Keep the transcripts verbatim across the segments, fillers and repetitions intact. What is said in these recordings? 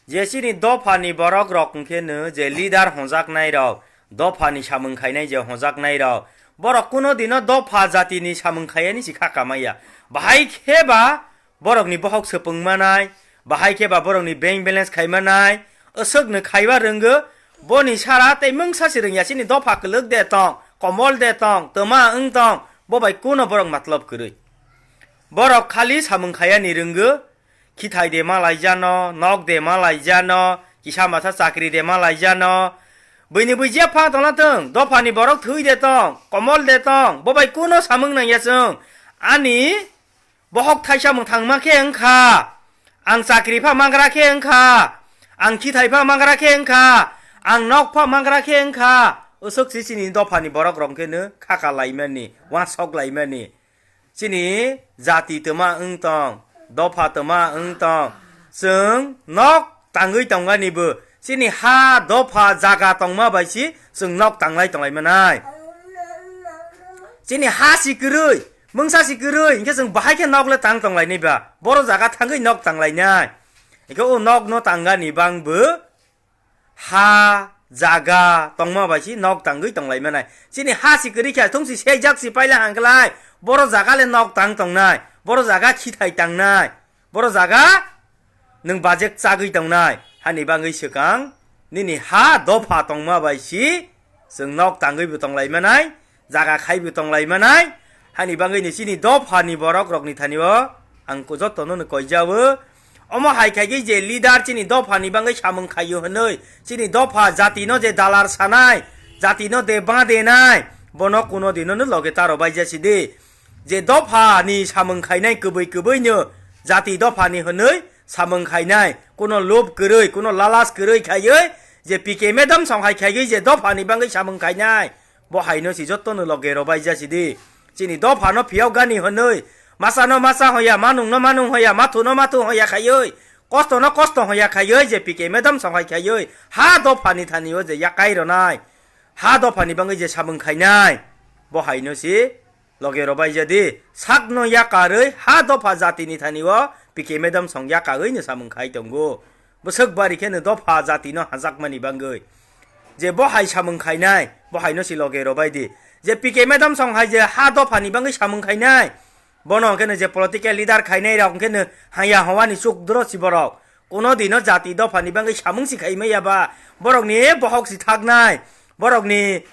Je chini dophani borok rok hwnkhe no je leader hwnjaknai rok, dophani samung khainai je hwnjaknai rok, borok kuno dino dopha jatini samung khaiyani si kha kamaiya. Bahai khe ba borokni bohok swpwng manai, bahai khe ba borokni bank balance khai manai, aswkno khaiba rwngw, boni sara tei mungsa si rwngya chini dopha kwlwk de tong, komol de tong, twma wng tong, bo bai kuno borok matlab kwrwi. Borok khali samung khaiyani rwngw, khithai de malaijano, nok de malaijano, kisa masa chakri de malaijano. Bwini bwi jephang tongna thwng, dophani borok thwi de tong, komol de tong, bo bai kuno samung nangya chwng. Ani bohok thaisa mwthangma khe wngkha, ang chakri pha mangra khe wngkha, ang khithai pha mangra khe wngkha, ang nok pha mangra khe wngkha. Usuk si chini dophani borok rok khe no khaka laimani, wasok laimani. Chini jati twma wng tong, dopha twma wng tong, chwng nok tangwi tongani bo. Chini ha dopha jaga tongma bai si chwng nok tanglai tonglai manai. Chini ha si kwrwi, mungsa si kwrwi, hinkhe chwng bahai khe nok le tang tonglainai ba? Boro jaga thangwi nok tanglainai. Hinkhe o nok no tangani bang bo ha jaga tongma bai si nok tangwi tonglai manai. Chini ha si kwrwi khe thung si sejak si paila hangklai. Boro jaga le nok tang tongnai. Boro jaga khithai tangnai. Boro jaga nwng bajek chagwi tongnai. Hani bangwi swkang nini ha dopha tongma bai si chwng nok tangwi bo tonglai manai. Jaga khaibo tonglai manai, hani bangwi ni chini dophani borok rokni thani o ang ko jotono no koijao. Omo hai khaigwi je leader chini dophani bangwi samung khaio hwnwi, chini dopha jatino je dalar sanai, jatino de ba denai, bono kuno dino no loge taro baija sidi. Je dophani samung khainai kwbwi kwbwino jati dophani hwnwi samung khainai, kuno lob kwrwi, kuno lalas kwrwi khaiwi, je P K madam song hai khaigwi je dophani bangwi samung khainai, bo haino si jotono loge robai jasidi. Chini dophano phiyok gani hwnwi, masano masa hoya, manungno manung hoya, mathuno mathu hoya khaiwi, kostono kosto hoya khaiwi, je P K madam song hai khaiwi, ha dophani thani o je yakai ronai, ha dophani bangwi je samung khainai, bo haino si loge robai jadi, sakno yakarwi ha dopha jatini thani o P K madam song yakarwi no samung khai tongo. Bwswk bari khe no dopha jatino hajakmani bangwi. Je bo hai samung khainai, bo haino si loge robai di. Je P K madam song hai je ha dophani bangwi samung khainai, bono hwnkhe no je political leader khainai rok hwnkhe no haya howani chuk doro si borok. Kuno dino jati dophani bangwi samung si khaimaya ba, borokni bohok si thaknai, borokni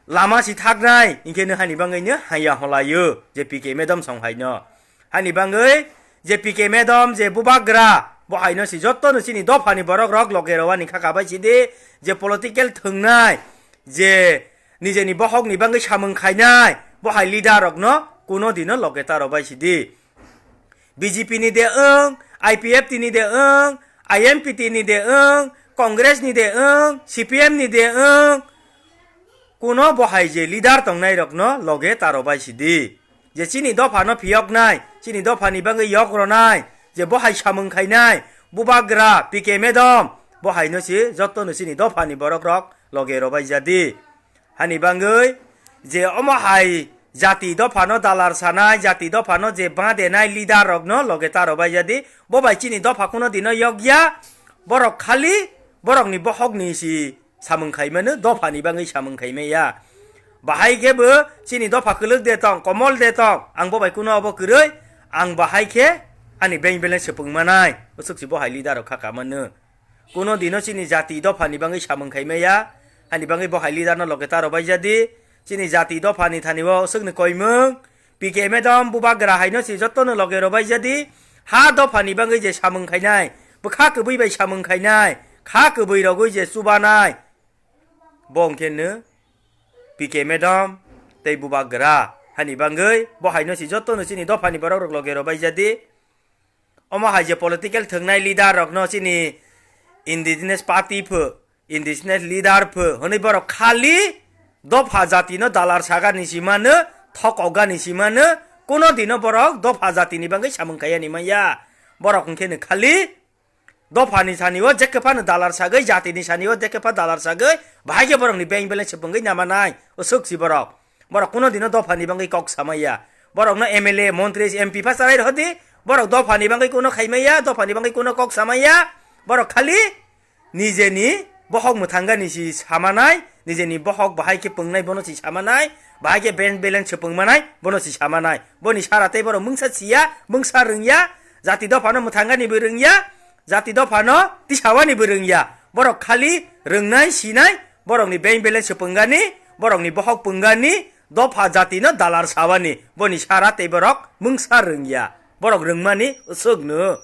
lama si thaknai, hinkhe no hani bangwi no haya holaio je P K madam song haino. Hani bangwi je P K madam je bubagra, bo haino si jotono chini dophani borok rok loge rowani kha kabai sidi, je political thwngnai, je nijeni bohokni bangwi samung khainai, bo hai leader rokno kuno dino loge ta robai sidi. B J P ni de wng, I P F T ni de wng, I M P T ni de wng, Congress ni de wng, C P M ni de wng, kuno bo hai je leader tongnai rokno loge ta robai sidi. Je chini dophano phiyoknai, chini dophani bangwi yok ronai, je bo hai samung khainai, bubagra, P K madam, bo haino si jotono chini dophani borok rok loge robai jadi. Hani bangwi je omo hai jati dophano dalar sanai, jati dophano je ba denai leader rokno loge ta robai jadi, bo bai chini dopha kuno dino yokya, borok khali borokni bohokni si samung khaimano, dophani bangwi samung khaimaya. Bahai khe bo chini dopha kwlwk de tong, komol de tong, ang bo bai kuno obo kwrwi, ang bahai khe ani bank balance swpwng manai, usuk si bo hai leader rok kha kamano. Kuno dino chini jati dophani bangwi samung khaimaya, ani bangwi bo hai leader no loge ta robai jadi. Chini jati dophani thani o usukni koimung, P K madam bubagra haino si jotono loge robai jadi. Ha dophani bangwi je samung khainai, bwkha kwbwi bai samung khainai, kha kwbwi rogwi je chubanai, bo hwnkhe no P K madam tei bubagra hani bangwi bo haino si jotono chini dophani borok rok loge robai jadi. Omo hai je political thwngnai leader rokno chini indigenous party pho, indigenous leader pho hwnwi borok khali dopha jatino dalar sagani simano, thokokgani simano, kuno dino borok dopha jatini bangwi samung khaiyani manya. Borok hwnkhe no khali dophani sani o jekhe phano dalar sagwi, jatini sani o jekhe pha dalar sagwi, bahai khe borokni bank balance swpwngwi namanai, usuk si borok. Borok kuno dino dophani bangwi kok samaya. Borokno M L A, montri, M P pha sarai rwdi, borok dophani bangwi kuno khaimaya, dophani bangwi kuno kok samaya. Borok khali nijeni bohok mwthangani si samanai, nijeni bohok bahai khe pwngnai bono si samanai, bahai khe bank balance se pwngmanai bono si samanai. Boni sara tei borok mungsa siya, mungsa rwngya, jati dophano mwthangani bo rwngya, jati dophano tisawani bo rwngya. Borok khali rwngnai sinai, borokni bank balance se pwngani, borokni bohok pwngani, dopha jatino dalar sawani. Boni sara tei borok mungsa rwngya. Borok rwngmani usukno.